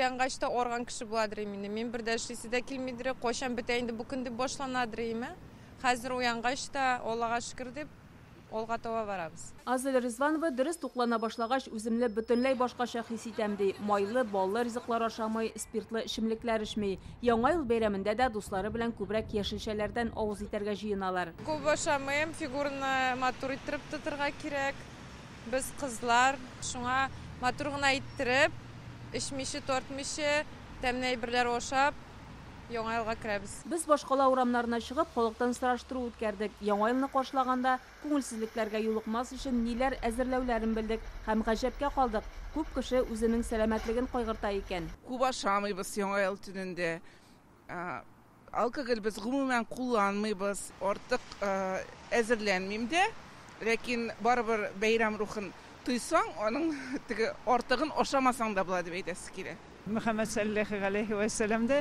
Уянгач та арган кеше буладыр инде. Мин бер дә эшлисе дә килмидер, кайчан бетә инде бу көн дип башланадыр име. Хәзер уянгач та, Аллага шөкер дип, алга таба барабыз. Азель Ризванова дөрес туклана башлагач, үземне бөтенләй башкача хис итәм, ди. Майлы, баллы ризыклар ашамый, спиртлы эчемлекләр эчми. Яңа ел бәйрәмендә дә дуслары белән күбрәк яшелчәләрдән авыз итәргә җыеналар. Күп ашамыйм, фигураны матур иттереп тотырга кирәк. Без кызлар, шуңа матур гына иттереп, эчмичә, тартмыйча, тәмле әйберләр ашап, Яңа елга керәбез. Без башкала урамнарына чыгып, халыктан сораштыру үткәрдек. Яңа елны каршылаганда күңелсезлекләргә юлыкмас өчен ниләр әзерләүләрен белдек һәм гаҗәпкә калдык, күп кеше үзенең сәламәтлеген кайгырта икән. Күп ашамыйбыз Яңа ел төнендә. Алкоголь без гомумән кулланмыйбыз, артык әзерләнмим дә, ләкин барыбер бәйрәм рухын тойсаң, аның теге артыгын ашамасаң да була дип әйтәсе килә. Мөхәммәд салләллаһу галәйһи вә сәлләм дә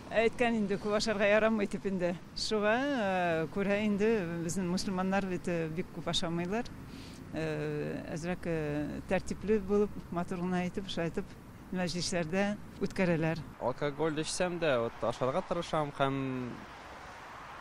әйткән инде, күп ашарга ярамый дип инде. Шуңа күрә инде безнең мөселманнар бит бик күп ашамыйлар. Әзрәк тәртипле булып, матур гына итеп, шулай итеп мәҗлесләрдә үткәрәләр. Алкоголь эчсәм дә, вот ашарга тырышам һәм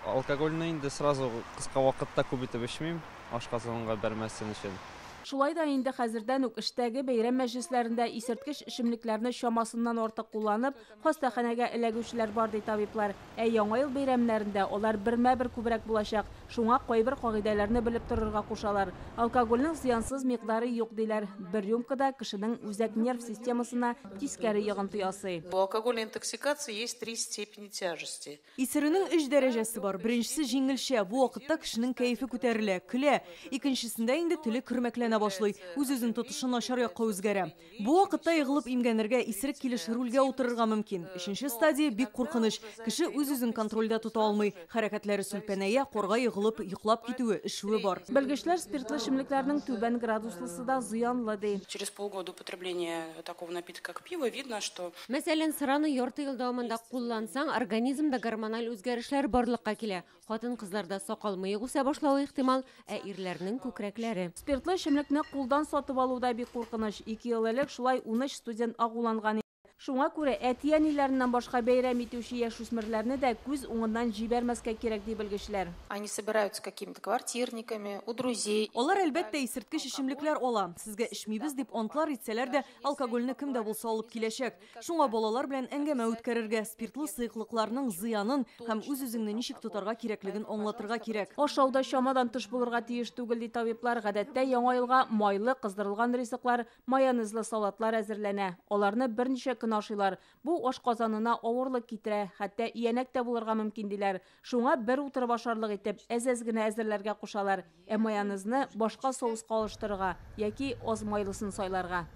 алкогольне инде сразу кыска вакытта күп итеп эчмим, ашказанга бәрмәсен өчен. Шулай да инде хәзердән үк эштәге бәйрәм мәҗлесләрендә исерткеч эчемлекләрне чамасыннан артык кулланып, хастаханәгә эләгүчеләр бар, ди табиблар. Ә Яңа ел бәйрәмнәрендә алар бермә-бер күбрәк булачак. Шуңа кайбер кагыйдәләрне белеп торырга кушалар. Алкогольнең зыянсыз микъдары юк, диләр. Бер рюмка да кешенең үзәк нерв системасына тискәре йогынты ясый. У алкогольной интоксикации есть три степени тяжести. Исерүнең өч дәрәҗәсе бар. Беренчесе җиңелчә, бу вакытта кешенең кәефе күтәрелә, көлә. Икенчесендә инде теле көрмәкләнә башлый, үз-үзен тотышы начар якка үзгәрә. Бу вакытта егылып имгәнергә, исерек килеш рульгә утырырга мөмкин. Өченче стадия бик куркыныч. Кеше үз-үзен контрольдә тота алмый, хәрәкәтләре сүлпәнәя, карга егылып, йоклап китүе, өшүе бар. Белгечләр спиртлы эчемлекләрнең түбән градуслысы да зыянлы, ди. Через полгода употребления такого напитка, как пиво, видно, что Мәсәлән, сыраны ярты ел дәвамында куллансаң, организмда гормональ үзгәрешләр барлыкка килә. Хатын-кызларда сакал-мыек үсә башлавы ихтимал, ә ирләрнең күкрәкләре. Спиртлы эчемлекне кулдан сатып алу да бик куркыныч. 2 ел элек шулай 13 студент агуланган иде. Шуңа күрә әти-әниләреннән башка бәйрәм итүче яшүсмерләрне дә күз уңыннан җибәрмәскә кирәк, ди белгечләр. Они собираются какими-то квартирниками, у друзей. Алар, әлбәттә, исерткеч эчемлекләр ала. Сезгә эчмибез дип антлар итсәләр дә, алкогольне кем дә булса алып киләчәк. Шуңа балалар белән әңгәмә үткәрергә, спиртлы сыеклыкларның зыянын һәм үз-үзеңне ничек тотарга кирәклеген аңлатырга кирәк. Ашау да чамадан тыш булырга тиеш түгел, ди табиблар. Гадәттә Яңа елга майлы, кыздырылган ризыклар, майонезлы салатлар әзерләнә. Аларны берничә көн ашыйлар. Бу ашказанына авырлык китерә, хәтта иянәк тә булырга мөмкин, диләр. Шуңа бер утырып ашарлык итеп, әз-әз генә әзерләргә кушалар. Ә майонезны башка соуска алыштырырга яки аз майлысын сайларга.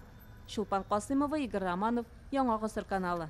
Чулпан Касыймова, Игорь Романов, Яңа Гасыр каналы.